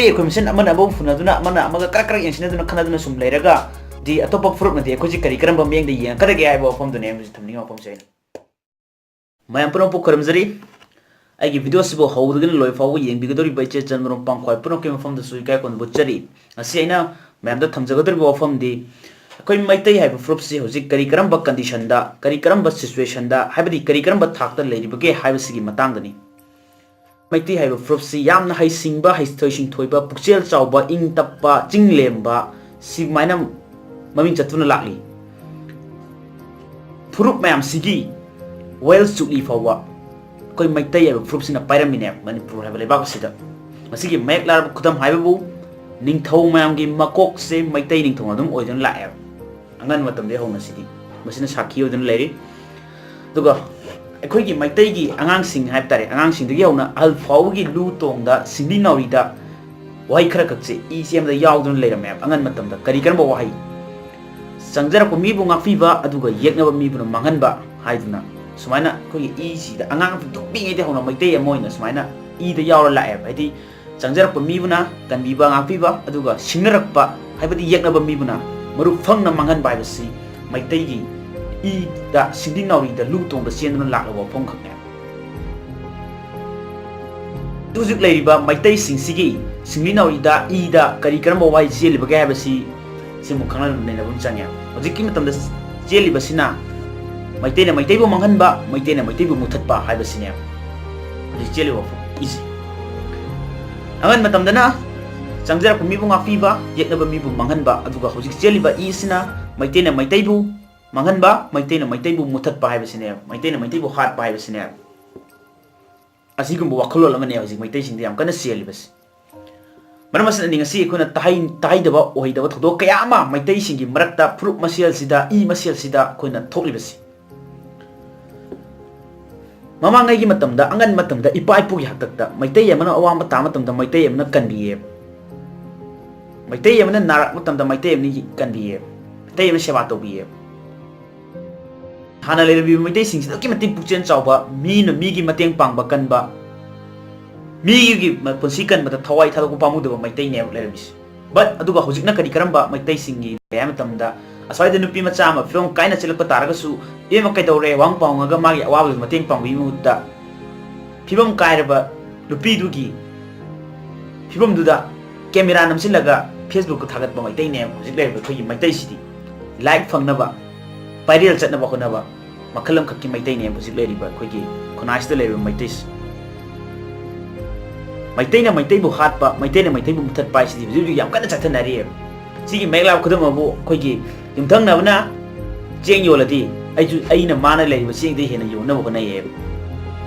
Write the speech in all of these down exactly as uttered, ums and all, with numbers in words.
ꯑꯩꯈꯣꯏ ꯃꯁꯦꯟ ꯑꯃꯅ ꯑꯃꯕꯨ ꯐꯨꯅꯗꯨꯅ, ꯑꯃꯅ ꯑꯃꯒ ꯀꯔꯛ ꯀꯔꯛ ꯌꯦꯡꯁꯤꯟꯅꯗꯨꯅ, ꯈꯠꯅꯗꯨꯅ ꯁꯨꯝ ꯂꯩꯔꯒꯗꯤ, ꯑꯇꯣꯞꯄ ꯐꯨꯔꯨꯞꯅꯗꯤ ꯑꯩꯈꯣꯏꯁꯤ ꯀꯔꯤ ꯀꯔꯝꯕ ꯃꯤꯠꯌꯦꯡꯗ ꯌꯦꯡꯉꯛꯀꯗꯒꯦ ꯍꯥꯏꯕ ꯋꯥꯐꯝꯗꯨꯅꯦ ꯑꯩꯅ ꯍꯧꯖꯤꯛ ꯊꯝꯅꯤꯡꯉꯤꯕ ꯋꯥꯐꯝꯁꯦ꯫ ꯑꯩꯅ ꯃꯌꯥꯝ ꯄꯨꯝꯅꯃꯛꯄꯨ ꯈꯨꯔꯨꯝꯖꯔꯤ꯫ ꯑꯩꯒꯤ video ꯑꯁꯤꯕꯨ ꯍꯧꯕꯗꯒꯤꯅ ꯂꯣꯏ ꯐꯥꯎꯕ ꯌꯦꯡꯕꯤꯒꯗꯧꯔꯤꯕ ꯏꯆꯦ ꯏꯆꯜ ꯃꯔꯨꯞ ꯃꯄꯥꯡ ꯈ꯭ꯋꯥꯏ ꯄꯨꯝꯅꯃꯛꯀꯤ ꯃꯐꯝꯗꯁꯨ ꯏꯀꯥꯏ ꯈꯨꯝꯅꯕ ꯎꯠꯆꯔꯤ꯫ ꯉꯁꯤ ꯑꯩꯅ ꯃꯌꯥꯝꯗ ꯊꯝꯖꯒꯗꯧꯔꯤꯕ ꯋꯥꯐꯝꯗꯤ, ꯑꯩꯈꯣꯏ ꯃꯩꯇꯩ ꯍꯥꯏꯕ ꯐꯨꯔꯨꯞꯁꯤ ꯍꯧꯖꯤꯛ ꯀꯔꯤ ꯀꯔꯝꯕ conditionꯗ, ꯀꯔꯤ ꯀꯔꯝꯕ situationꯗ, ꯍꯥꯏꯕꯗꯤ ꯀꯔꯤ ꯀꯔꯝꯕ ꯊꯥꯛꯇ ꯂꯩꯔꯤꯕꯒꯦ ꯍꯥꯏꯕꯁꯤꯒꯤ ꯃꯇꯥꯡꯗꯅꯤ꯫ ꯃꯩꯇꯩ ꯍꯥꯏꯕ ꯐꯨꯔꯨꯞꯁꯤ ꯌꯥꯝꯅ ꯍꯩꯁꯤꯡꯕ, ꯍꯩꯊꯣꯏ ꯁꯤꯡꯊꯣꯏꯕ, ꯄꯨꯛꯆꯦꯜ ꯆꯥꯎꯕ, ꯏꯪ ꯇꯞꯄ, ꯆꯤꯡ ꯂꯦꯝꯕ, ꯁꯤꯃꯥꯏꯅ ꯃꯃꯤꯡ ꯆꯠꯇꯨꯅ ꯂꯥꯛꯂꯤ꯫ ꯐꯨꯔꯨꯞ ꯃꯌꯥꯝꯁꯤꯒꯤ ꯋꯥꯌꯦꯜ ꯆꯨꯞꯂꯤ ꯐꯥꯎꯕ ꯑꯩꯈꯣꯏ ꯃꯩꯇꯩ ꯍꯥꯏꯕ ꯐꯨꯔꯨꯞꯁꯤꯅ ꯄꯥꯏꯔꯝꯃꯤꯅꯦꯕ ꯃꯅꯤꯄꯨꯔ ꯍꯥꯏꯕ ꯂꯩꯕꯥꯛ ꯑꯁꯤꯗ꯫ ꯃꯁꯤꯒꯤ ꯃꯌꯦꯛ ꯂꯥꯔꯕ ꯈꯨꯗꯝ ꯍꯥꯏꯕꯕꯨ, ꯅꯤꯡꯊꯧ ꯃꯌꯥꯝꯒꯤ ꯃꯀꯣꯛꯁꯦ ꯃꯩꯇꯩ ꯅꯤꯡꯊꯧꯅ ꯑꯗꯨꯝ ꯑꯣꯏꯗꯨꯅ ꯂꯥꯛꯑꯦꯕ꯫ ꯑꯉꯟ ꯃꯇꯝꯗꯒꯤ ꯍꯧꯅ ꯁꯤꯗꯤ ꯃꯁꯤꯅ ꯁꯥꯈꯤ ꯑꯣꯏꯗꯨꯅ ꯂꯩꯔꯤ꯫ ꯑꯗꯨꯒ ꯑꯩꯈꯣꯏꯒꯤ ꯃꯩꯇꯩꯒꯤ ꯑꯉꯥꯡꯁꯤꯡ ꯍꯥꯏꯕ ꯇꯥꯔꯦ, ꯑꯉꯥꯡꯁꯤꯡꯗꯒꯤ ꯍꯧꯅ ꯑꯍꯜ ꯐꯥꯎꯕꯒꯤ ꯂꯨ ꯇꯣꯡꯗ, ꯁꯤꯡꯂꯤ ꯅꯥꯎꯔꯤꯗ ꯋꯥꯍꯩ ꯈꯔ ꯈꯛꯁꯦ ꯏ ꯆꯦꯟꯕꯗ ꯌꯥꯎꯗꯨꯅ ꯂꯩꯔꯝꯃꯦꯕ꯫ ꯑꯉꯟ ꯃꯇꯝꯗ ꯀꯔꯤ ꯀꯔꯝꯕ ꯋꯥꯍꯩ? "ꯆꯪꯖꯔꯛꯄ ꯃꯤꯕꯨ ꯉꯥꯛꯄꯤꯕ, ꯑꯗꯨꯒ ꯌꯦꯛꯅꯕ ꯃꯤꯕꯨꯅ ꯃꯥꯡꯍꯟꯕ" ꯍꯥꯏꯗꯨꯅ ꯁꯨꯃꯥꯏꯅ ꯑꯩꯈꯣꯏꯒꯤ ꯏꯁꯤꯗ ꯑꯉꯥꯡ ꯄꯤꯛꯇ꯭ꯔꯨ ꯄꯤꯛꯏꯉꯩꯗꯒꯤ ꯍꯧꯅ ꯃꯩꯇꯩ ꯑꯃ ꯑꯣꯏꯅ ꯁꯨꯃꯥꯏꯅ ꯏꯗ ꯌꯥꯎꯔ ꯂꯥꯛꯑꯦꯕ꯫ ꯍꯥꯏꯗꯤ, ꯆꯪꯖꯔꯛꯄ ꯃꯤꯕꯨꯅ ꯀꯟꯕꯤꯕ, ꯉꯥꯛꯄꯤꯕ, ꯑꯗꯨꯒ ꯁꯤꯡꯅꯔꯛꯄ, ꯍꯥꯏꯕꯗꯤ ꯌꯦꯛꯅꯕ ꯃꯤꯕꯨꯅ ꯃꯔꯨꯞ ꯐꯪꯅ ꯃꯥꯡꯍꯟꯕ ꯍꯥꯏꯕꯁꯤ ꯃꯩꯇꯩꯒꯤ ꯏꯗ, ꯁꯤꯡꯂꯤ ꯅꯥꯎꯔꯤꯗ ꯂꯨ ꯇꯣꯡꯗ ꯆꯦꯟꯗꯨꯅ ꯂꯥꯛꯂꯕ ꯋꯥꯐꯝꯈꯛꯅꯦ꯫ ꯍꯧꯖꯤꯛ ꯂꯩꯔꯤꯕ ꯃꯩꯇꯩꯁꯤꯡꯁꯤꯒꯤ ꯁꯤꯡꯂꯤ ꯅꯥꯎꯔꯤꯗ, ꯏꯗ ꯀꯔꯤ ꯀꯔꯝꯕ ꯋꯥꯍꯩ ꯆꯦꯜꯂꯤꯕꯒꯦ ꯍꯥꯏꯕꯁꯤ ꯁꯤꯃꯨꯛ ꯈꯪꯅ ꯅꯩꯅꯕ ꯑꯃ ꯆꯪꯉꯦ꯫ ꯍꯧꯖꯤꯛꯀꯤ ꯃꯇꯝꯗ ꯆꯦꯜꯂꯤꯕꯁꯤꯅ ꯃꯩꯇꯩꯅ ꯃꯩꯇꯩꯕꯨ ꯃꯥꯡꯍꯟꯕ, ꯃꯩꯇꯩꯅ ꯃꯩꯇꯩꯕꯨ ꯃꯨꯊꯠꯄ ꯍꯥꯏꯕꯁꯤꯅꯦꯕ ꯍꯧꯖꯤꯛ ꯆꯦꯜꯂꯤꯕ ꯋꯥꯐꯝ ꯏꯁꯤ꯫ ꯑꯉꯟ ꯃꯇꯝꯗꯅ ꯆꯪꯖꯔꯛꯄ ꯃꯤꯕꯨ ꯉꯥꯛꯄꯤꯕ, ꯌꯦꯛꯅꯕ ꯃꯤꯕꯨ ꯃꯥꯡꯍꯟꯕ, ꯑꯗꯨꯒ ꯍꯧꯖꯤꯛ ꯆꯦꯜꯂꯤꯕ ꯏꯁꯤꯅ ꯃꯩꯇꯩꯅ ꯃꯩꯇꯩꯕꯨ ꯃꯥꯡꯍꯟꯕ, ꯃꯩꯇꯩꯅ ꯃꯩꯇꯩꯕꯨ ꯃꯨꯊꯠꯄ ꯍꯥꯏꯕꯁꯤꯅꯦꯕ, ꯃꯩꯇꯩꯅ ꯃꯩꯇꯩꯕꯨ ꯍꯥꯠꯄ ꯍꯥꯏꯕꯁꯤꯅꯦꯕ꯫ ꯑꯁꯤꯒꯨꯝꯕ ꯋꯥꯈꯜꯂꯣꯟ ꯑꯃꯅꯦ ꯍꯧꯖꯤꯛ ꯃꯩꯇꯩꯁꯤꯡꯗ ꯌꯥꯝ ꯀꯟꯅ ꯆꯦꯜꯂꯤꯕꯁꯤ꯫ ꯃꯔꯝ ꯑꯁꯤꯅꯅꯤ ꯉꯁꯤ ꯑꯩꯈꯣꯏꯅ ꯇꯥꯍꯩ-, ꯇꯥꯍꯩꯗꯕ ꯑꯣꯏꯗꯕ ꯊꯧꯗꯣꯛ ꯀꯌꯥ ꯑꯃ ꯃꯩꯇꯩꯁꯤꯡꯒꯤ ꯃꯔꯛꯇ, ꯐꯨꯔꯨꯞ ꯃꯁꯦꯜꯁꯤꯗ, ꯏ ꯃꯁꯦꯜꯁꯤꯗ ꯑꯩꯈꯣꯏꯅ ꯊꯣꯛꯂꯤꯕꯁꯤ꯫ ꯃꯃꯥꯡꯉꯩꯒꯤ ꯃꯇꯝꯗ, ꯑꯉꯟ ꯃꯇꯝꯗ ꯏꯄꯥ ꯏꯄꯨꯒꯤ ꯍꯥꯛꯇꯛꯇ ꯃꯩꯇꯩ ꯑꯃꯅ ꯑꯋꯥꯕ ꯇꯥꯕ ꯃꯇꯝꯗ ꯃꯩꯇꯩ ꯑꯃꯅ ꯀꯟꯕꯤꯌꯦ꯫ ꯃꯩꯇꯩ ꯑꯃꯅ ꯅꯥꯔꯛꯄ ꯃꯇꯝꯗ ꯃꯩꯇꯩ ꯑꯃꯅ ꯀꯟꯕꯤꯌꯦ꯫ ꯃꯩꯇꯩ ꯑꯃꯅ ꯁꯦꯕꯥ ꯇꯧꯕꯤꯌꯦ꯫ ꯍꯥꯟꯅ ꯂꯩꯔꯝꯃꯤꯕ ꯃꯩꯇꯩꯁꯤꯡꯁꯤ ꯑꯗꯨꯛꯀꯤ ꯃꯇꯤꯛ ꯄꯨꯛꯆꯦꯜ ꯆꯥꯎꯕ, ꯃꯤꯅ ꯃꯤꯒꯤ ꯃꯇꯦꯡ ꯄꯥꯡꯕ ꯀꯟꯕ, ꯃꯤꯒꯤ ꯃ-, ꯄꯨꯟꯁꯤ ꯀꯟꯕꯗ ꯊꯋꯥꯏ ꯊꯥꯗꯣꯛꯄ ꯄꯥꯝꯃꯨꯗꯕ ꯃꯩꯇꯩꯅꯦꯕ ꯂꯩꯔꯝꯃꯤꯁꯦ꯫ But ꯑꯗꯨꯒ ꯍꯧꯖꯤꯛꯅ ꯀꯔꯤ ꯀꯔꯝꯕ ꯃꯩꯇꯩꯁꯤꯡꯒꯤ ꯂꯩ ꯍꯥꯏ ꯃꯇꯝꯗ, ꯑꯁ꯭ꯋꯥꯏꯗ ꯅꯨꯄꯤ ꯃꯆꯥ ꯑꯃ ꯐꯤꯕꯝ ꯀꯥꯏꯅ ꯆꯦꯜꯂꯛꯄ ꯇꯥꯔꯒꯁꯨ, "ꯏꯕꯦꯝꯃ ꯀꯩꯗꯧꯔꯦ?" ꯋꯥꯍꯪ ꯄꯥꯎꯍꯪꯉꯒ ꯃꯥꯒꯤ ꯑꯋꯥꯕꯗꯨ ꯃꯇꯦꯡ ꯄꯥꯡꯕꯒꯤ ꯃꯍꯨꯠꯇ, ꯐꯤꯕꯝ ꯀꯥꯏꯔꯕ ꯅꯨꯄꯤꯗꯨꯒꯤ ꯐꯤꯕꯝꯗꯨꯗ camera ꯅꯝꯁꯤꯜꯂꯒ Facebook-ꯇ ꯊꯥꯒꯠꯄ ꯃꯩꯇꯩꯅꯦꯕ ꯍꯧꯖꯤꯛ ꯂꯩꯔꯤꯕ ꯑꯩꯈꯣꯏꯒꯤ ꯃꯩꯇꯩꯁꯤꯗꯤ꯫ Like ꯐꯪꯅꯕ, viral ꯆꯠꯅꯕ ꯍꯣꯠꯅꯕ ꯃꯈꯜ ꯑꯃꯈꯛꯀꯤ ꯃꯩꯇꯩꯅꯦꯕ ꯍꯧꯖꯤꯛ ꯂꯩꯔꯤꯕ ꯑꯩꯈꯣꯏꯒꯤ ꯈꯨꯟꯅꯥꯏꯁꯤꯗ ꯂꯩꯔꯤꯕ ꯃꯩꯇꯩꯁꯤ꯫ ꯃꯩꯇꯩꯅ ꯃꯩꯇꯩꯕꯨ ꯍꯥꯠꯄ, ꯃꯩꯇꯩꯅ ꯃꯩꯇꯩꯕꯨ ꯃꯨꯊꯠꯄ ꯍꯥꯏꯁꯤꯗꯤ ꯍꯧꯖꯤꯛ ꯍꯧꯖꯤꯛ ꯌꯥꯝ ꯀꯟꯅ ꯆꯠꯊꯅꯔꯤꯑꯕ꯫ ꯁꯤꯒꯤ ꯃꯌꯦꯛ ꯂꯥꯕ ꯈꯨꯗꯝ ꯑꯃꯕꯨ ꯑꯩꯈꯣꯏꯒꯤ ꯌꯨꯝꯊꯪꯅꯕꯅ ꯆꯦꯡ ꯌꯣꯜꯂꯗꯤ ꯑꯩꯁꯨ, ꯑꯩꯅ ꯃꯥꯅ ꯂꯩꯔꯤꯕ ꯆꯦꯡꯗꯩ ꯍꯦꯟꯅ ꯌꯣꯟꯅꯕ ꯍꯣꯠꯅꯩꯌꯦꯕ꯫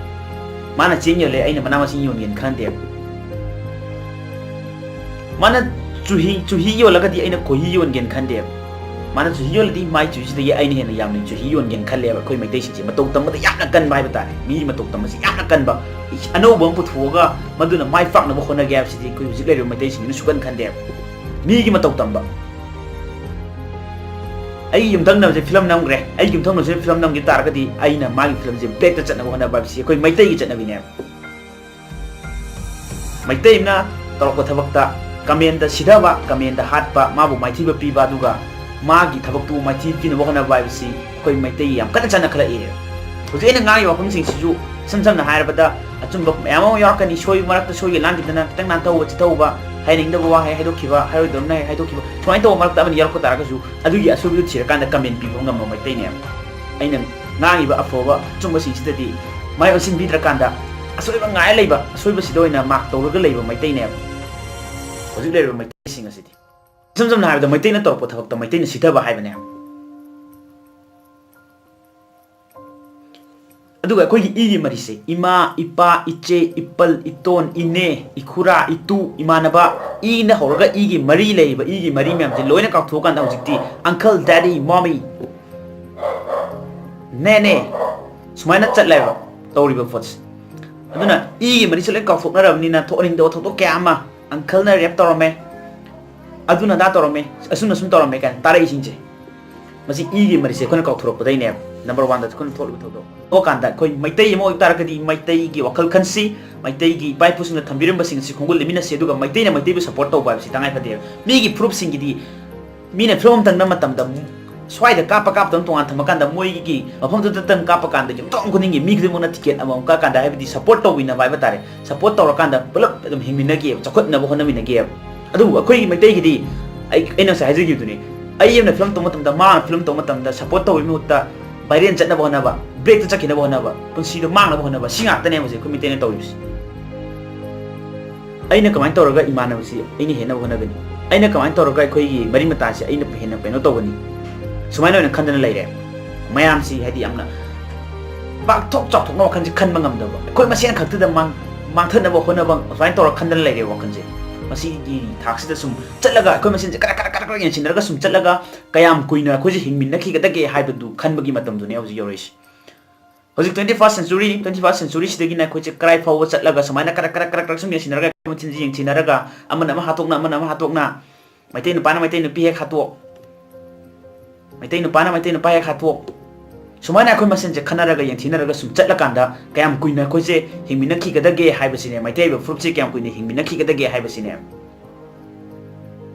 ꯃꯥꯅ ꯆꯦꯡ ꯌꯣꯜꯂꯦ, ꯑꯩꯅ ꯃꯅꯥ ꯃꯁꯤꯡ ꯌꯣꯟꯒꯦꯅ ꯈꯟꯗꯦꯕ꯫ ꯃꯥꯅ ꯆꯨꯍꯤ, ꯆꯨꯍꯤ ꯌꯣꯜꯂꯒꯗꯤ ꯑꯩꯅ ꯈꯣꯏꯍꯤ ꯌꯣꯟꯒꯦꯅ ꯈꯟꯗꯦꯕ꯫ ꯃꯥꯅ ꯆꯨꯍꯤ ꯌꯣꯜꯂꯗꯤ ꯃꯥꯏ ꯆꯨꯍꯤꯁꯤꯗꯒꯤ ꯑꯩꯅ ꯍꯦꯟꯅ ꯌꯥꯝꯅ ꯆꯨꯍꯤ ꯌꯣꯟꯒꯦꯅ ꯈꯜꯂꯦꯕ꯫ ꯑꯩꯈꯣꯏ ꯃꯩꯇꯩꯁꯤꯡꯁꯦ ꯃꯇꯧ ꯇꯝꯕꯗ ꯌꯥꯝꯅ ꯀꯟꯕ ꯍꯥꯏꯕ ꯇꯥꯔꯦ꯫ ꯃꯤ ꯃꯇꯧ ꯇꯝꯕꯁꯤ ꯌꯥꯝꯅ ꯀꯟꯕ꯫ ꯑꯅꯧꯕ ꯑꯃ ꯄꯨꯊꯣꯛꯑꯒ ꯃꯗꯨꯅ ꯃꯥꯏ ꯄꯥꯛꯅꯕ ꯍꯣꯠꯅꯒꯦ ꯍꯥꯏꯕꯁꯤꯗꯤ ꯑꯩꯈꯣꯏ ꯍꯧꯖꯤꯛ ꯂꯩꯔꯤꯕ ꯃꯩꯇꯩꯁꯤꯡꯁꯤꯅ ꯁꯨꯀꯟ ꯈꯟꯗꯦꯕ꯫ ꯃꯤꯒꯤ ꯃꯇꯧ ꯇꯝꯕ꯫ ꯑꯩꯒꯤ ꯌꯨꯝꯊꯪꯅꯕꯁꯦ ꯐꯤꯂꯝ ꯅꯝꯈ꯭ꯔꯦ, ꯑꯩꯒꯤ ꯌꯨꯝꯊꯪꯅꯕꯁꯤꯅ ꯐꯤꯂꯝ ꯅꯝꯈꯤ ꯇꯥꯔꯒꯗꯤ ꯑꯩꯅ ꯃꯥꯒꯤ ꯐꯤꯂꯝꯁꯦ back-ꯇ ꯆꯠꯅꯕ ꯍꯣꯠꯅꯕ ꯍꯥꯏꯕꯁꯤ ꯑꯩꯈꯣꯏ ꯃꯩꯇꯩꯒꯤ ꯆꯠꯅꯕꯤꯅꯦꯕ꯫ ꯃꯩꯇꯩ ꯑꯃꯅ ꯇꯧꯔꯛꯄ ꯊꯕꯛꯇ comment-ꯇ ꯁꯤꯊꯕ, comment-ꯇ ꯍꯥꯠꯄ, ꯃꯥꯕꯨ ꯃꯥꯏꯊꯤꯕ ꯄꯤꯕ, ꯑꯗꯨꯒ ꯃꯥꯒꯤ ꯊꯕꯛꯇꯨ ꯃꯥꯏꯊꯤꯕ ꯄꯤꯅꯕ ꯍꯣꯠꯅꯕ ꯍꯥꯏꯕꯁꯤ ꯑꯩꯈꯣꯏ ꯃꯩꯇꯩꯒꯤ ꯌꯥꯝ ꯀꯟꯅ ꯆꯠꯅꯈꯠꯂꯛꯏ꯫ ꯍꯧꯖꯤꯛ ꯑꯩꯅ ꯉꯥꯡꯉꯤꯕ ꯋꯥꯐꯝꯁꯤꯡꯁꯤꯁꯨ ꯏꯁꯝ ꯁꯝꯅ ꯍꯥꯏꯔꯕꯗ ꯑꯆꯨꯝꯕ ꯃꯌꯥꯝ ꯑꯃ ꯌꯥꯎꯔꯛꯀꯅꯤ꯫ ꯁꯣꯏꯕ ꯃꯔꯛꯇ ꯁꯣꯏꯒꯦ ꯂꯥꯟꯈꯤꯗꯅ ꯈꯤꯇꯪ ꯅꯥꯟꯊꯧꯕ, ꯆꯤꯊꯧꯕ, ꯍꯥꯏꯅꯤꯡꯗꯕ ꯋꯥꯍꯩ ꯍꯥꯏꯗꯣꯛꯈꯤꯕ, ꯍꯥꯏꯔꯣꯏꯗꯕꯅ ꯍꯥꯏꯗꯣꯛꯈꯤꯕ, ꯁꯨꯃꯥꯏꯅ ꯇꯧꯕ ꯃꯔꯛꯇ ꯑꯃꯅꯤ ꯌꯥꯎꯔꯛꯄ ꯇꯥꯔꯒꯁꯨ ꯑꯗꯨꯒꯤ ꯑꯁꯣꯏꯕꯗꯨ ꯊꯤꯔꯀꯥꯟꯗ comment ꯄꯤꯕ ꯉꯝꯕ ꯃꯩꯇꯩꯅꯦꯕ꯫ ꯑꯩꯅ ꯉꯥꯡꯉꯤꯕ ꯑꯐꯕ ꯑꯆꯨꯝꯕꯁꯤꯡꯁꯤꯗꯗꯤ ꯃꯥꯏ ꯑꯣꯟꯁꯤꯟꯕꯤꯗ꯭ꯔꯀꯥꯟꯗ ꯑꯁꯣꯏꯕ ꯉꯥꯏ ꯂꯩꯕ, ꯑꯁꯣꯏꯕꯁꯤꯗ ꯑꯣꯏꯅ mark ꯇꯧꯔꯒ ꯂꯩꯕ ꯃꯩꯇꯩꯅꯦꯕ ꯍꯧꯖꯤꯛ ꯂꯩꯔꯤꯕ ꯃꯩꯇꯩꯁꯤꯡ ꯑꯁꯤꯗꯤ꯫ ꯏꯁꯝ ꯁꯝꯅ ꯍꯥꯏꯔꯕꯗ ꯃꯩꯇꯩꯅ ꯇꯧꯔꯛꯄ ꯊꯕꯛꯇ ꯃꯩꯇꯩꯅ ꯁꯤꯊꯕ ꯍꯥꯏꯕꯅꯦꯕ꯫ ꯑꯗꯨꯒ ꯑꯩꯈꯣꯏꯒꯤ ꯏꯒꯤ ꯃꯔꯤꯁꯦ ꯏꯃꯥ, ꯏꯄꯥ, ꯏꯆꯦ, ꯏꯄꯜ, ꯏꯇꯣꯟ, ꯏꯅꯦ, ꯏꯈꯨꯔꯥ, ꯏꯇꯨ, ꯏꯃꯥꯟꯅꯕ, ꯏꯅ ꯍꯧꯔꯒ ꯏꯒꯤ ꯃꯔꯤ ꯂꯩꯔꯤꯕ ꯏꯒꯤ ꯃꯔꯤ ꯃꯌꯥꯝꯁꯦ ꯂꯣꯏꯅ ꯀꯥꯎꯊꯣꯛꯑꯀꯥꯟꯗ ꯍꯧꯖꯤꯛꯇꯤ uncle, daddy, mommy, ꯅꯦꯅꯦ ꯁꯨꯃꯥꯏꯅ ꯆꯠꯂꯦꯕ ꯇꯧꯔꯤꯕ ꯄꯣꯠꯁꯦ꯫ ꯑꯗꯨꯅ ꯏꯒꯤ ꯃꯔꯤꯁꯦ ꯂꯣꯏ ꯀꯥꯎꯊꯣꯛꯅꯔꯕꯅꯤꯅ ꯊꯣꯛꯍꯟꯅꯤꯡꯗꯕ ꯊꯧꯗꯣꯛ ꯀꯌꯥ ꯑꯃ, uncleꯅ rape ꯇꯧꯔꯝꯃꯦ, ꯑꯗꯨꯅ ꯑꯗꯥ ꯇꯧꯔꯝꯃꯦ, ꯑꯁꯨꯝꯅ ꯁꯨꯝ ꯇꯧꯔꯝꯃꯦ ꯀꯥꯏꯅ ꯇꯥꯔꯛꯏꯁꯤꯡꯁꯦ, ꯃꯁꯤ ꯏꯒꯤ ꯃꯔꯤꯁꯦ ꯑꯩꯈꯣꯏꯅ ꯀꯥꯎꯊꯣꯔꯛꯄꯗꯩꯅꯦꯕ꯫ ꯅꯝꯕꯔ ꯋꯥꯟꯗ ꯑꯩꯈꯣꯏꯅ ꯊꯣꯛꯂꯤꯕ ꯊꯧꯗꯣꯛ꯫ ꯊꯣꯛꯑꯀꯥꯟꯗ ꯑꯩꯈꯣꯏ ꯃꯩꯇꯩ ꯑꯃ ꯑꯣꯏꯕ ꯇꯥꯔꯒꯗꯤ ꯃꯩꯇꯩꯒꯤ ꯋꯥꯈꯜ ꯈꯟꯁꯤ, ꯃꯩꯇꯩꯒꯤ ꯏꯄꯥ ꯏꯄꯨꯁꯤꯡꯅ ꯊꯝꯕꯤꯔꯝꯕꯁꯤꯡ ꯑꯁꯤ ꯈꯣꯡꯒꯨꯜ ꯂꯦꯞꯃꯤꯟꯅꯁꯤ, ꯑꯗꯨꯒ ꯃꯩꯇꯩꯅ ꯃꯩꯇꯩꯕꯨ ꯁꯞꯄꯣꯔꯠ ꯇꯧꯕ ꯍꯥꯏꯕꯁꯤ ꯇꯉꯥꯏ ꯐꯗꯦꯕ꯫ ꯃꯤꯒꯤ ꯐꯨꯔꯨꯞꯁꯤꯡꯒꯤꯗꯤ ꯃꯤꯅ ꯐꯤꯂꯝ ꯑꯃ ꯇꯪꯅꯕ ꯃꯇꯝꯗ ꯁ꯭ꯋꯥꯏꯗ ꯀꯥꯞꯄ ꯀꯥꯞꯇꯅ ꯇꯣꯉꯥꯟ ꯊꯝꯃꯀꯥꯟꯗ ꯃꯣꯏꯒꯤ ꯃꯐꯝꯗꯨꯗꯇꯪ ꯀꯥꯞꯄ ꯀꯥꯟꯗ ꯌꯨꯝꯊꯣꯡ ꯈꯨꯗꯤꯡꯒꯤ ꯃꯤ ꯈꯨꯗꯤꯡꯃꯛꯅ ꯇꯤꯀꯦꯠ ꯑꯃꯃꯝ ꯀꯛꯑꯀꯥꯟꯗ, ꯍꯥꯏꯕꯗꯤ ꯁꯞꯄꯣꯔꯠ ꯇꯧꯕꯤꯅꯕ ꯍꯥꯏꯕ ꯇꯥꯔꯦ, ꯁꯞꯄꯣꯔꯠ ꯇꯧꯔꯀꯥꯟꯗ ꯄꯨꯂꯞ ꯑꯗꯨꯝ ꯍꯤꯡꯃꯤꯟꯅꯈꯤꯑꯕ, ꯆꯥꯎꯈꯠꯅꯕ ꯍꯣꯠꯅꯃꯤꯟꯅꯈꯤꯑꯕ꯫ ꯑꯗꯨꯕꯨ ꯑꯩꯈꯣꯏꯒꯤ ꯃꯩꯇꯩꯒꯤꯗꯤ ꯑꯩ ꯑꯩꯅ ꯉꯁꯥꯏ ꯍꯥꯏꯖꯈꯤꯕꯗꯨꯅꯤ, ꯑꯩ ꯑꯃꯅ ꯐꯤꯂꯝ ꯇꯧꯕ ꯃꯇꯝꯗ ꯃꯥꯅ ꯐꯤꯂꯝ ꯇꯧꯕ ꯃꯇꯝꯗ ꯁꯞꯄꯣꯔꯠ ꯇꯧꯕꯒꯤ ꯃꯍꯨꯠꯇ ꯚꯥꯏꯔꯦꯜ ꯆꯠꯅꯕ ꯍꯣꯠꯅꯕ, ꯕ꯭ꯔꯦꯛꯇ ꯆꯠꯈꯤꯅꯕ ꯍꯣꯠꯅꯕ, ꯄꯨꯟꯁꯤꯗꯣ ꯃꯥꯡꯅꯕ ꯍꯣꯠꯅꯕ, ꯁꯤ ꯉꯥꯛꯇꯅꯦ ꯍꯧꯖꯤꯛ ꯑꯩꯈꯣꯏ ꯃꯩꯇꯩꯅ ꯇꯧꯔꯤꯕꯁꯤ꯫ ꯑꯩꯅ ꯀꯃꯥꯏꯅ ꯇꯧꯔꯒ ꯏꯃꯥꯟꯅꯕꯁꯤ ꯑꯩꯅ ꯍꯦꯟꯅꯕ ꯍꯣꯠꯅꯒꯅꯤ? ꯑꯩꯅ ꯀꯃꯥꯏꯅ ꯇꯧꯔꯒ ꯑꯩꯈꯣꯏꯒꯤ ꯃꯔꯤ ꯃꯇꯥꯁꯦ ꯑꯩꯅ ꯍꯦꯟꯅ ꯀꯩꯅꯣ ꯇꯧꯒꯅꯤ? ꯁꯨꯃꯥꯏꯅ ꯑꯣꯏꯅ ꯈꯟꯗꯅ ꯂꯩꯔꯦ꯫ ꯃꯌꯥꯝꯁꯤ ꯍꯥꯏꯗꯤ ꯌꯥꯝꯅ ꯄꯥꯛꯊꯣꯛ ꯆꯥꯎꯊꯣꯛꯅ ꯋꯥꯈꯜꯁꯦ ꯈꯟꯕ ꯉꯝꯗꯕ, ꯑꯩꯈꯣꯏ ꯃꯁꯦꯟ ꯈꯛꯇꯗ ꯃꯥꯡ-, ꯃꯥꯡꯊꯅꯕ ꯍꯣꯠꯅꯕ, ꯑꯗꯨꯃꯥꯏꯅ ꯇꯧꯔꯒ ꯈꯟꯗꯅ ꯂꯩꯔꯦ ꯋꯥꯈꯜꯁꯦ꯫ ꯃꯁꯤꯒꯤ ꯊꯥꯛꯁꯤꯗ ꯁꯨꯝ ꯆꯠꯂꯒ ꯑꯩꯈꯣꯏ ꯃꯁꯦꯟꯁꯦ ꯀꯔꯛ ꯀꯔꯛ ꯀꯔꯛ ꯀꯔꯛ ꯌꯦꯡꯁꯤꯟꯅꯔꯒ ꯁꯨꯝ ꯆꯠꯂꯒ ꯀꯌꯥꯝ ꯀꯨꯏꯅ ꯑꯩꯈꯣꯏꯁꯦ ꯍꯤꯡꯃꯤꯟꯅꯈꯤꯒꯗꯒꯦ ꯍꯥꯏꯕꯗꯨ ꯈꯟꯕꯒꯤ ꯃꯇꯝꯗꯨꯅꯦ ꯍꯧꯖꯤꯛ ꯌꯧꯔꯛꯏꯁꯦ꯫ ꯍꯧꯖꯤꯛ twenty first century, twenty first centuryꯁꯤꯗꯒꯤꯅ ꯑꯩꯈꯣꯏꯁꯦ ꯀꯔꯥꯏ ꯐꯥꯎꯕ ꯆꯠꯂꯒ ꯁꯨꯃꯥꯏꯅ ꯀꯔꯛ ꯀꯔꯛ ꯀꯔꯛ ꯀꯔꯛ ꯁꯨꯝ ꯌꯦꯡꯁꯤꯟꯅꯔꯒ, ꯃꯆꯤꯟꯁꯤ ꯌꯦꯡꯁꯤꯟꯅꯔꯒ, ꯑꯃꯅ ꯑꯃ ꯍꯥꯠꯇꯣꯛꯅ, ꯑꯃꯅ ꯑꯃ ꯍꯥꯠꯇꯣꯛꯅ, ꯃꯩꯇꯩ ꯅꯨꯄꯥꯅ ꯃꯩꯇꯩ ꯅꯨꯄꯤ ꯍꯦꯛ ꯍꯥꯠꯇꯣꯛ, ꯃꯩꯇꯩ ꯅꯨꯄꯥꯅ ꯃꯩꯇꯩ ꯅꯨꯄꯥ ꯍꯦꯛ ꯍꯥꯠꯇꯣꯛ, ꯁꯨꯃꯥꯏꯅ ꯑꯩꯈꯣꯏ ꯃꯁꯦꯟꯁꯦ ꯈꯟꯅꯔꯒ, ꯌꯦꯡꯊꯤꯅꯔꯒ ꯁꯨꯝ ꯆꯠꯂꯀꯥꯟꯗ ꯀꯌꯥꯝ ꯀꯨꯏꯅ ꯑꯩꯈꯣꯏꯁꯦ ꯍꯤꯡꯃꯤꯟꯅꯈꯤꯒꯗꯒꯦ ꯍꯥꯏꯕꯁꯤꯅꯦ, ꯃꯩꯇꯩ ꯑꯣꯏꯕ ꯐꯨꯔꯨꯞꯁꯦ ꯀꯌꯥꯝ ꯀꯨꯏꯅ ꯍꯤꯡꯃꯤꯟꯅꯈꯤꯒꯗꯒꯦ ꯍꯥꯏꯕꯁꯤꯅꯦ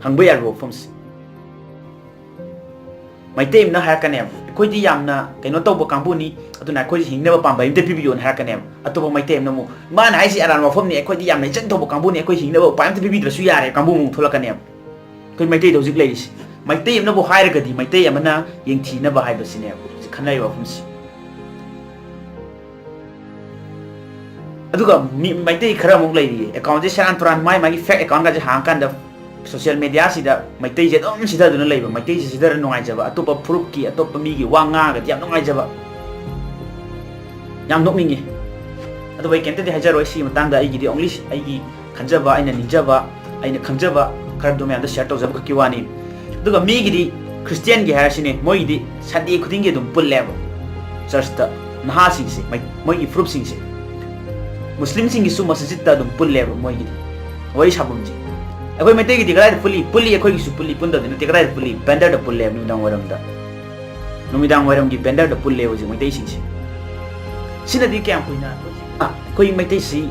ꯍꯪꯕ ꯌꯥꯔꯤꯕ ꯋꯥꯐꯝꯁꯦ꯫ ꯃꯩꯇꯩ ꯑꯃꯅ ꯍꯥꯏꯔꯛꯀꯅꯦꯕ, "ꯑꯩꯈꯣꯏꯗꯤ ꯌꯥꯝꯅ ꯀꯩꯅꯣ ꯇꯧꯕ ꯀꯥꯡꯕꯨꯅꯤ, ꯑꯗꯨꯅ ꯑꯩꯈꯣꯏꯁꯦ ꯍꯤꯡꯅꯕ ꯄꯥꯝꯕꯩ ꯑꯝꯇ ꯄꯤꯕꯤꯌꯣꯅ" ꯍꯥꯏꯔꯛꯀꯅꯦꯕ꯫ ꯑꯇꯣꯞꯄ ꯃꯩꯇꯩ ꯑꯃꯅ ꯑꯃꯨꯛ, "ꯃꯥꯅ ꯍꯥꯏꯁꯤ ꯑꯔꯥꯟꯕ ꯋꯥꯐꯝꯅꯤ, ꯑꯩꯈꯣꯏꯗꯤ ꯌꯥꯝꯅ ꯏꯆꯟ ꯇꯧꯕ ꯀꯥꯡꯕꯨꯅꯤ, ꯑꯩꯈꯣꯏ ꯍꯤꯡꯅꯕ ꯎꯄꯥꯏ ꯑꯝꯇ ꯄꯤꯕꯤꯗ꯭ꯔꯁꯨ ꯌꯥꯔꯦ" ꯀꯥꯡꯕꯨ ꯑꯃꯨꯛ ꯊꯣꯛꯂꯛꯀꯅꯦꯕ꯫ ꯑꯩꯈꯣꯏ ꯃꯩꯇꯩꯗ ꯍꯧꯖꯤꯛ ꯂꯩꯔꯤꯁꯤ, ꯃꯩꯇꯩ ꯑꯃꯅꯕꯨ ꯍꯥꯏꯔꯒꯗꯤ ꯃꯩꯇꯩ ꯑꯃꯅ ꯌꯦꯡꯊꯤꯅꯕ ꯍꯥꯏꯕꯁꯤꯅꯦꯕ ꯍꯧꯖꯤꯛ ꯈꯟꯅꯔꯤꯕ ꯋꯥꯐꯝꯁꯤ꯫ ꯑꯗꯨꯒ ꯃꯤ, ꯃꯩꯇꯩ ꯈꯔ ꯑꯃꯨꯛ ꯂꯩꯔꯤꯌꯦ, ꯑꯦꯀꯥꯎꯟꯁꯦ ꯁꯦꯔꯥꯟ ꯇꯨꯔꯥꯟ, ꯃꯥꯏ ꯃꯥꯒꯤ ꯐꯦꯛ ꯑꯦꯀꯥꯎꯟꯒꯁꯦ ꯍꯥꯡꯉꯀꯥꯟꯗ ꯁꯣꯁꯤꯌꯦꯜ ꯃꯦꯗꯤꯌꯥꯁꯤꯗ ꯃꯩꯇꯩꯁꯦ ꯑꯗꯨꯝ ꯁꯤꯊꯗꯨꯅ ꯂꯩꯕ, ꯃꯩꯇꯩꯁꯦ ꯁꯤꯊꯔ ꯅꯨꯡꯉꯥꯏꯖꯕ, ꯑꯇꯣꯞꯄ ꯐꯨꯔꯨꯞꯀꯤ, ꯑꯇꯣꯞꯄ ꯃꯤꯒꯤ ꯋꯥ ꯉꯥꯡꯉꯒꯗꯤ ꯌꯥꯝ ꯅꯨꯡꯉꯥꯏꯖꯕ꯫ ꯌꯥꯝ ꯅꯣꯛꯅꯤꯡꯉꯤ꯫ ꯑꯗꯨꯕꯨ ꯑꯩ ꯀꯩꯝꯇꯗꯤ ꯍꯥꯏꯖꯔꯣꯏ ꯁꯤꯒꯤ ꯃꯇꯥꯡꯗ, ꯑꯩꯒꯤꯗꯤ only ꯑꯩꯒꯤ ꯈꯟꯖꯕ, ꯑꯩꯅ ꯅꯤꯡꯖꯕ, ꯑꯩꯅ ꯈꯪꯖꯕ ꯈꯔꯗꯨ ꯃꯌꯥꯝꯗ ꯁꯤꯌꯔ ꯇꯧꯖꯕ ꯈꯛꯀꯤ ꯋꯥꯅꯤ꯫ ꯑꯗꯨꯒ ꯃꯤꯒꯤꯗꯤ, ꯈ꯭ꯔꯤꯁꯇꯤꯌꯥꯟꯒꯤ ꯍꯥꯏꯔꯁꯤꯅꯦ, ꯃꯣꯏꯒꯤꯗꯤ ꯁꯟꯗꯦ ꯈꯨꯗꯤꯡꯒꯤ ꯑꯗꯨꯝ ꯄꯨꯜꯂꯦꯕ ꯆꯔꯆꯇ ꯅꯍꯥꯁꯤꯡꯁꯦ, ꯃꯩ-, ꯃꯣꯏꯒꯤ ꯐꯨꯔꯨꯞꯁꯤꯡꯁꯦ꯫ ꯃꯨꯁꯂꯤꯝꯁꯤꯡꯒꯤꯁꯨ ꯃꯁꯖꯤꯠꯇ ꯑꯗꯨꯝ ꯄꯨꯜꯂꯦꯕ ꯃꯣꯏꯒꯤꯗꯤ ꯋꯥꯔꯤ ꯁꯥꯐꯝꯁꯦ꯫ ꯑꯩꯈꯣꯏ ꯃꯩꯇꯩꯒꯤꯗꯤ ꯀꯗꯥꯏꯗ ꯄꯨꯜꯂꯤ? ꯄꯨꯜꯂꯤ, ꯑꯩꯈꯣꯏꯒꯤꯁꯨ ꯄꯨꯜꯂꯤ, ꯄꯨꯟꯗꯕꯗꯤ ꯅꯠꯇꯦ꯫ ꯀꯗꯥꯏꯗ ꯄꯨꯜꯂꯤ? ꯕꯦꯟꯗꯔꯗ ꯄꯨꯜꯂꯦꯕ ꯅꯨꯃꯤꯗꯥꯡ ꯋꯥꯏꯔꯝꯗ꯫ ꯅꯨꯃꯤꯗꯥꯡ ꯋꯥꯏꯔꯝꯒꯤ ꯕꯦꯟꯗꯔꯗ ꯄꯨꯜꯂꯦ ꯍꯧꯖꯤꯛ ꯃꯩꯇꯩꯁꯤꯡꯁꯦ꯫ ꯁꯤꯅꯗꯤ ꯀꯌꯥꯝ ꯀꯨꯏꯅ ꯑꯩꯈꯣꯏ ꯃꯩꯇꯩꯁꯤ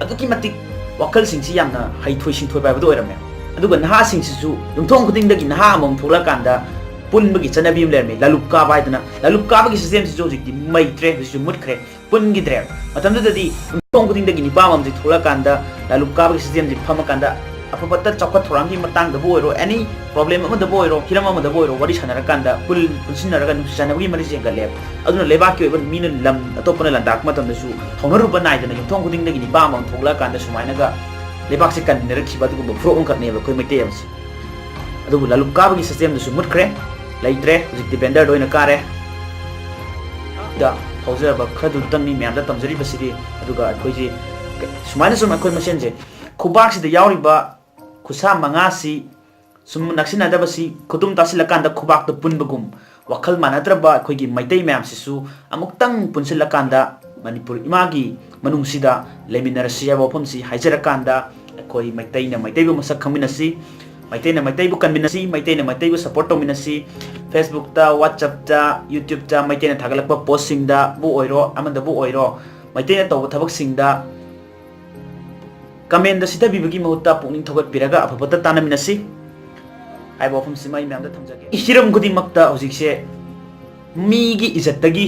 ꯑꯗꯨꯛꯀꯤ ꯃꯇꯤꯛ ꯋꯥꯈꯜꯁꯤꯡꯁꯤ ꯌꯥꯝꯅ ꯍꯩꯊꯣꯏ ꯁꯤꯡꯊꯣꯏꯕ ꯍꯥꯏꯕꯗꯨ ꯑꯣꯏꯔꯝꯃꯦ꯫ ꯑꯗꯨꯒ ꯅꯍꯥꯁꯤꯡꯁꯤꯁꯨ ꯌꯨꯝꯊꯣꯡ ꯈꯨꯗꯤꯡꯗꯒꯤ ꯅꯍꯥ ꯑꯃꯃꯝ ꯊꯣꯛꯂꯛꯑꯀꯥꯟꯗ ꯄꯨꯟꯕꯒꯤ ꯆꯠꯅꯕꯤ ꯑꯃ ꯂꯩꯔꯝꯃꯤ, ꯂꯥꯂꯨꯞ ꯀꯥꯕ ꯍꯥꯏꯗꯅ꯫ ꯂꯥꯂꯨꯞ ꯀꯥꯕꯒꯤ ꯁꯤꯁꯇꯦꯝꯁꯤꯁꯨ ꯍꯧꯖꯤꯛꯇꯤ ꯃꯩꯇ꯭ꯔꯦ, ꯍꯧꯖꯤꯛꯁꯨ ꯃꯨꯠꯈ꯭ꯔꯦ, ꯄꯨꯟꯈꯤꯗ꯭ꯔꯦ꯫ ꯃꯇꯝꯗꯨꯗꯗꯤ ꯌꯨꯝꯊꯣꯡ ꯈꯨꯗꯤꯡꯗꯒꯤ ꯅꯤꯄꯥ ꯑꯃꯃꯝꯁꯦ ꯊꯣꯛꯂꯛꯑꯀꯥꯟꯗ ꯂꯥꯂꯨꯞ ꯀꯥꯕꯒꯤ ꯁꯤꯁꯇꯦꯝꯁꯤ ꯐꯝꯃꯀꯥꯟꯗ ꯑꯐ ꯐꯠꯇ ꯆꯥꯎꯈꯠ ꯊꯧꯔꯥꯡꯒꯤ ꯃꯇꯥꯡꯗꯕꯨ ꯑꯣꯏꯔꯣ, ꯑꯦꯅꯤ ꯄ꯭ꯔꯣꯕ꯭ꯂꯦꯝ ꯑꯃꯗꯕꯨ ꯑꯣꯏꯔꯣ, ꯍꯤꯔꯝ ꯑꯃꯗꯕꯨ ꯑꯣꯏꯔꯣ, ꯋꯥꯔꯤ ꯁꯥꯟꯅꯔꯀꯥꯟꯗ ꯄꯨꯜ-, ꯄꯨꯟꯁꯤꯟꯅꯔꯒ ꯅꯨꯡꯁꯤ ꯆꯥꯟꯅꯕꯒꯤ ꯃꯔꯤꯁꯦ ꯍꯦꯟꯒꯠꯂꯦ꯫ ꯑꯗꯨꯅ ꯂꯩꯕꯥꯛꯀꯤ ꯑꯣꯏꯕ ꯃꯤꯅ ꯂꯝ ꯑꯇꯣꯞꯄꯅ ꯂꯥꯟꯗꯥꯔꯛꯄ ꯃꯇꯝꯗꯁꯨ ꯊꯧꯅꯔꯨꯕ ꯅꯥꯏꯗꯅ ꯌꯨꯝꯊꯣꯡ ꯈꯨꯗꯤꯡꯗꯒꯤ ꯅꯤꯄꯥ ꯑꯃꯃꯝ ꯊꯣꯛꯂꯛꯑꯀꯥꯟꯗ ꯁꯨꯃꯥꯏꯅꯒ ꯂꯩꯕꯥꯛꯁꯦ ꯀꯟꯃꯤꯟꯅꯔꯛꯈꯤꯕ ꯑꯗꯨꯒꯨꯝꯕ ꯐꯨꯔꯨꯞ ꯑꯃꯈꯛꯅꯦꯕ ꯑꯩꯈꯣꯏ ꯃꯩꯇꯩ ꯍꯥꯏꯕꯁꯦ꯫ ꯑꯗꯨꯕꯨ ꯂꯥꯂꯨꯞ ꯀꯥꯕꯒꯤ ꯁꯤꯁꯇꯦꯝꯗꯨꯁꯨ ꯃꯨꯠꯈ꯭ꯔꯦ, ꯂꯩꯇ꯭ꯔꯦ, ꯍꯧꯖꯤꯛꯇꯤ ꯕꯦꯟꯗꯔꯗ ꯑꯣꯏꯅ ꯀꯥꯔꯦ꯫ ꯗ ꯐꯥꯎꯖꯔꯕ ꯈꯔꯗꯨꯇꯪꯅꯤ ꯃꯌꯥꯝꯗ ꯇꯝꯖꯔꯤꯕꯁꯤꯗꯤ꯫ ꯑꯗꯨꯒ ꯑꯩꯈꯣꯏꯁꯤ ꯁꯨꯃꯥꯏꯅ ꯁꯨꯝ ꯑꯩꯈꯣꯏ ꯃꯁꯦꯟꯁꯦ ꯈꯨꯕꯥꯛꯁꯤꯗ ꯌꯥꯎꯔꯤꯕ ꯈꯨꯠꯁꯥ ꯃꯉꯥꯁꯤ ꯁꯨꯝ ꯅꯛꯁꯤꯟꯅꯗꯕꯁꯤ ꯈꯨꯇꯨꯝ ꯇꯥꯁꯤꯜꯂꯀꯥꯟꯗ ꯈꯨꯕꯥꯛꯇ ꯄꯨꯟꯕꯒꯨꯝ, ꯋꯥꯈꯜ ꯃꯥꯟꯅꯗ꯭ꯔꯕ ꯑꯩꯈꯣꯏꯒꯤ ꯃꯩꯇꯩ ꯃꯌꯥꯝꯁꯤꯁꯨ ꯑꯃꯨꯛꯇꯪ ꯄꯨꯟꯁꯤꯜꯂꯀꯥꯟꯗ ꯃꯅꯤꯄꯨꯔ ꯏꯃꯥꯒꯤ ꯃꯅꯨꯡꯁꯤꯗ ꯂꯩꯃꯤꯟꯅꯔꯁꯤ ꯍꯥꯏꯕ ꯋꯥꯐꯝꯁꯤ ꯍꯥꯏꯖꯔꯀꯥꯟꯗ, ꯑꯩꯈꯣꯏ ꯃꯩꯇꯩꯅ ꯃꯩꯇꯩꯕꯨ ꯃꯁꯛ ꯈꯪꯃꯤꯟꯅꯁꯤ, ꯃꯩꯇꯩꯅ ꯃꯩꯇꯩꯕꯨ ꯀꯟꯃꯤꯟꯅꯁꯤ, ꯃꯩꯇꯩꯅ ꯃꯩꯇꯩꯕꯨ ꯁꯄꯣꯔꯠ ꯇꯧꯃꯤꯟꯅꯁꯤ꯫ ꯐꯦꯁꯕꯨꯛꯇ, ꯋꯥꯆꯞꯇ, ꯌꯨꯇ꯭ꯌꯨꯕꯇ ꯃꯩꯇꯩꯅ ꯊꯥꯒꯠꯂꯛꯄ ꯄꯣꯁꯁꯤꯡꯗꯕꯨ ꯑꯣꯏꯔꯣ, ꯑꯃꯗꯕꯨ ꯑꯣꯏꯔꯣ, ꯃꯩꯇꯩꯅ ꯇꯧꯕ ꯊꯕꯛꯁꯤꯡꯗ ꯀꯃꯦꯟꯗ ꯁꯤꯊꯕꯤꯕꯒꯤ ꯃꯍꯨꯠꯇ ꯄꯨꯛꯅꯤꯡ ꯊꯧꯒꯠꯄꯤꯔꯒ ꯑꯐꯕꯇ ꯇꯥꯟꯅꯃꯤꯟꯅꯁꯤ ꯍꯥꯏꯕ ꯋꯥꯐꯝꯁꯤꯃ ꯑꯩ ꯃꯌꯥꯝꯗ ꯊꯝꯖꯒꯦ꯫ ꯍꯤꯔꯝ ꯈꯨꯗꯤꯡꯃꯛꯇ ꯍꯧꯖꯤꯛꯁꯦ ꯃꯤꯒꯤ ꯏꯖꯠꯇꯒꯤ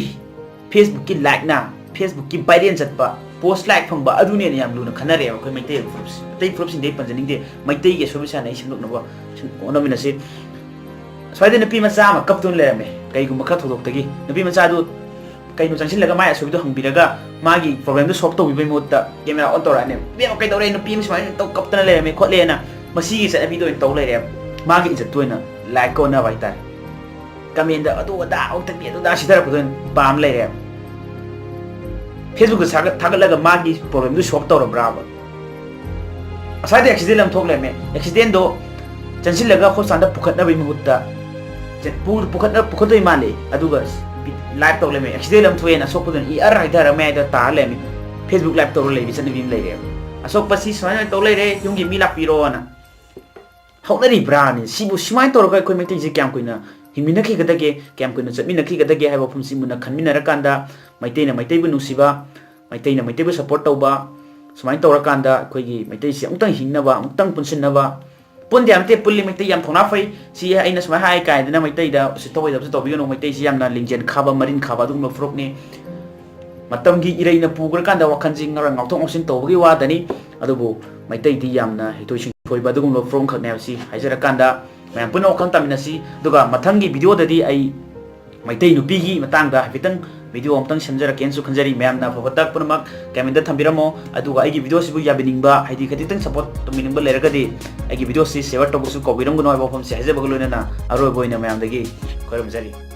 ꯐꯦꯁꯕꯨꯛꯀꯤ ꯂꯥꯏꯛꯅ, ꯐꯦꯁꯕꯨꯛꯀꯤ ꯚꯥꯏꯔꯦꯜ ꯆꯠꯄ, ꯄꯣꯁ ꯂꯥꯏꯛ ꯐꯪꯕ, ꯑꯗꯨꯅꯦꯅ ꯌꯥꯝ ꯂꯨꯅ ꯈꯟꯅꯔꯦꯕ ꯑꯩꯈꯣꯏ ꯃꯩꯇꯩ ꯐꯨꯔꯨꯞꯁꯦ꯫ ꯑꯇꯩ ꯐꯨꯔꯨꯞꯁꯤꯡꯗꯤ ꯑꯩ ꯄꯟꯖꯅꯤꯡꯗꯦ, ꯃꯩꯇꯩꯒꯤ ꯑꯁꯣꯏꯕꯁꯦ ꯍꯥꯟꯅ ꯑꯩ ꯁꯦꯝꯗꯣꯛꯅꯕ ꯍꯣꯠꯅꯃꯤꯟꯅꯁꯤ꯫ ꯁ꯭ꯋꯥꯏꯗ ꯅꯨꯄꯤ ꯃꯆꯥ ꯑꯃ ꯀꯞꯇꯨꯅ ꯂꯩꯔꯝꯃꯦ꯫ ꯀꯩꯒꯨꯝꯕ ꯈꯔ ꯊꯧꯗꯣꯛꯇꯒꯤ ꯅꯨꯄꯤ ꯃꯆꯥꯗꯨ ꯀꯩꯅꯣ ꯆꯪꯁꯤꯜꯂꯒ ꯃꯥꯏ ꯑꯁꯣꯏꯕꯗꯣ ꯍꯪꯕꯤꯔꯒ ꯃꯥꯒꯤ ꯄ꯭ꯔꯣꯕ꯭ꯂꯦꯝꯗꯣ ꯁꯣꯜꯕ ꯇꯧꯕꯤꯕꯒꯤ ꯃꯍꯨꯠꯇ ꯀꯦꯃꯦꯔꯥ ꯑꯣꯟ ꯇꯧꯔꯛꯑꯅꯦꯕ, "ꯏꯕꯦꯝꯃ, ꯀꯩꯗꯧꯔꯦ? ꯅꯨꯄꯤ ꯑꯃ ꯁꯨꯃꯥꯏꯅ ꯇꯧ ꯀꯞꯇꯅ ꯂꯩꯔꯝꯃꯦ ꯈꯣꯠꯂꯦꯅ", ꯃꯁꯤꯒꯤ ꯆꯠꯅꯕꯤꯗ ꯑꯣꯏꯅ ꯇꯧ ꯂꯩꯔꯦꯕ꯫ ꯃꯥꯒꯤ ꯏꯖꯠꯇ ꯑꯣꯏꯅ ꯂꯥꯏꯛꯀ ꯑꯣꯟꯅꯕ ꯍꯥꯏꯇꯥꯔꯦ꯫ ꯀꯃꯦꯟꯗ ꯑꯗꯨ ꯑꯗꯥ ꯍꯧꯇꯛꯇꯤ ꯑꯗꯨ ꯑꯗꯥ ꯁꯤꯊꯔꯛꯄꯗ ꯑꯣꯏꯅ ꯄꯥꯝ ꯂꯩꯔꯦꯕ꯫ ꯐꯦꯁꯕꯨꯛꯇ ꯊꯥꯒꯠ-, ꯊꯥꯒꯠꯂꯒ ꯃꯥꯒꯤ ꯄ꯭ꯔꯣꯕ꯭ꯂꯦꯝꯗꯨ ꯁꯣꯜꯕ ꯇꯧꯔꯕ꯭ꯔꯥꯕ? ꯑꯁ꯭ꯋꯥꯏꯗ ꯑꯦꯛꯁꯤꯗꯦꯟ ꯑꯃ ꯊꯣꯛ ꯂꯩꯔꯝꯃꯦ꯫ ꯑꯦꯛꯁꯤꯗꯦꯟꯗꯣ ꯆꯪꯁꯤꯜꯂꯒ ꯍꯣꯁꯄꯤꯇꯥꯜꯗ ꯄꯨꯈꯠꯅꯕꯒꯤ ꯃꯍꯨꯠꯇ ꯆꯦ-, ꯄꯨ-, ꯄꯨꯈꯠꯅ-, ꯄꯨꯈꯠꯇꯣꯏ ꯃꯥꯜꯂꯦ꯫ ꯑꯗꯨꯒ ꯂꯥꯏꯚ ꯇꯧ ꯂꯩꯔꯝꯃꯦ꯫ ꯑꯦꯛꯁꯤꯗꯦꯟ ꯑꯃ ꯊꯣꯛꯑꯦꯅ ꯑꯁꯣꯛꯄꯗꯨꯅ ꯏ ꯑꯔ ꯍꯥꯏꯊꯔ ꯃꯌꯥꯏꯗ ꯇꯥꯔ ꯂꯩꯔꯝꯃꯦ꯫ ꯐꯦꯁꯕꯨꯛ ꯂꯥꯏꯚ ꯇꯧꯔ ꯂꯩꯕ ꯆꯠꯅꯕꯤ ꯑꯃ ꯂꯩꯔꯦꯕ꯫ "ꯑꯁꯣꯛꯄꯁꯤ ꯁꯨꯃꯥꯏꯅ ꯇꯧ ꯂꯩꯔꯦ, ꯌꯨꯝꯒꯤ ꯃꯤ ꯂꯥꯛꯄꯤꯔꯣꯅ" ꯍꯧꯅꯔꯤꯕ꯭ꯔꯥꯅꯦ? ꯁꯤꯕꯨ ꯁꯨꯃꯥꯏꯅ ꯇꯧꯔꯒ ꯑꯩꯈꯣꯏ ꯃꯩꯇꯩꯁꯦ ꯀꯌꯥꯝ ꯀꯨꯏꯅ ꯍꯤꯡꯃꯤꯟꯅꯈꯤꯒꯗꯒꯦ, ꯀꯌꯥꯝ ꯀꯨꯏꯅ ꯆꯠꯃꯤꯟꯅꯈꯤꯒꯗꯒꯦ ꯍꯥꯏꯕ ꯋꯥꯐꯝꯁꯤ ꯃꯨꯟꯅ ꯈꯟꯃꯤꯟꯅꯔꯀꯥꯟꯗ, ꯃꯩꯇꯩꯅ ꯃꯩꯇꯩꯕꯨ ꯅꯨꯡꯁꯤꯕ, ꯃꯩꯇꯩꯅ ꯃꯩꯇꯩꯕꯨ support ꯇꯧꯕ, ꯁꯨꯃꯥꯏꯅ ꯇꯧꯔꯀꯥꯟꯗ ꯑꯩꯈꯣꯏꯒꯤ ꯃꯩꯇꯩꯁꯤ ꯑꯃꯨꯛꯇꯪ ꯍꯤꯡꯅꯕ, ꯑꯃꯨꯛꯇꯪ ꯄꯨꯟꯁꯤꯟꯅꯕ, ꯄꯨꯟꯗꯦ ꯌꯥꯝ ꯅꯠꯇꯦ, ꯄꯨꯜꯂꯤ, ꯃꯩꯇꯩ ꯌꯥꯝ ꯊꯧꯅꯥ ꯐꯩ꯫ ꯁꯤ ꯑꯩꯅ ꯁꯨꯃꯥꯏꯅ ꯍꯥꯏ ꯀꯥꯏꯗꯅ ꯃꯩꯇꯩꯗ ꯎꯁꯤꯠ ꯊꯑꯣꯏꯗꯕꯁꯨ ꯇꯧꯕꯤꯒꯅꯨ꯫ ꯃꯩꯇꯩꯁꯤ ꯌꯥꯝꯅ ꯂꯤꯡꯖꯦꯜ ꯈꯥꯕ, ꯃꯔꯤꯟ ꯈꯥꯕ ꯑꯗꯨꯒꯨꯝꯕ ꯐꯨꯔꯨꯞꯅꯤ꯫ ꯃꯇꯝꯒꯤ ꯏꯔꯩꯅ ꯄꯨꯈ꯭ꯔꯀꯥꯟꯗ ꯋꯥꯈꯜꯁꯤ ꯉꯥꯔ ꯉꯥꯎꯊꯣꯛ ꯉꯥꯎꯁꯤꯟ ꯇꯧꯕꯒꯤ ꯋꯥꯗꯅꯤ꯫ ꯑꯗꯨꯕꯨ ꯃꯩꯇꯩꯗꯤ ꯌꯥꯝꯅ ꯍꯩꯊꯣꯏ ꯁꯤꯡꯊꯣꯏꯕ ꯑꯗꯨꯒꯨꯝꯕ ꯐꯨꯔꯨꯞ ꯑꯃꯈꯛꯅꯦ ꯍꯥꯏꯕꯁꯤ ꯍꯥꯏꯖꯔꯀꯥꯟꯗ, ꯃꯌꯥꯝ ꯄꯨꯟꯅ ꯋꯥꯈꯜ ꯇꯥꯃꯤꯟꯅꯁꯤ꯫ ꯑꯗꯨꯒ ꯃꯊꯪꯒꯤ video ꯗꯗꯤ ꯑꯩ ꯃꯩꯇꯩ ꯅꯨꯄꯤꯒꯤ ꯃꯇꯥꯡꯗ ꯍꯥꯏꯐꯦꯠꯇꯪ video ꯑꯃꯇꯪ ꯁꯦꯝꯖꯔꯛꯀꯦꯅꯁꯨ ꯈꯟꯖꯔꯤ꯫ ꯃꯌꯥꯝꯅ ꯑꯐꯕ ꯇꯥꯛꯄ ꯄꯨꯝꯅꯃꯛ comment ꯇ ꯊꯝꯕꯤꯔꯝꯃꯣ꯫ ꯑꯗꯨꯒ ꯑꯩꯒꯤ video ꯁꯤꯕꯨ ꯌꯥꯕꯤꯅꯤꯡꯕ, ꯍꯥꯏꯗꯤ ꯈꯖꯤꯛꯇꯪ support ꯇꯧꯕꯤꯅꯤꯡꯕ ꯂꯩꯔꯒꯗꯤ, ꯑꯩꯒꯤ video ꯁꯤ share ꯇꯧꯕꯁꯨ ꯀꯥꯎꯕꯤꯔꯝꯒꯅꯨ ꯍꯥꯏꯕ ꯋꯥꯐꯝꯁꯤ ꯍꯥꯏꯖꯕꯒ ꯂꯣꯏꯅꯅ ꯑꯔꯣꯏꯕ ꯑꯣꯏꯅ ꯃꯌꯥꯝꯗꯒꯤ ꯈꯣꯏꯔꯝꯖꯔꯤ꯫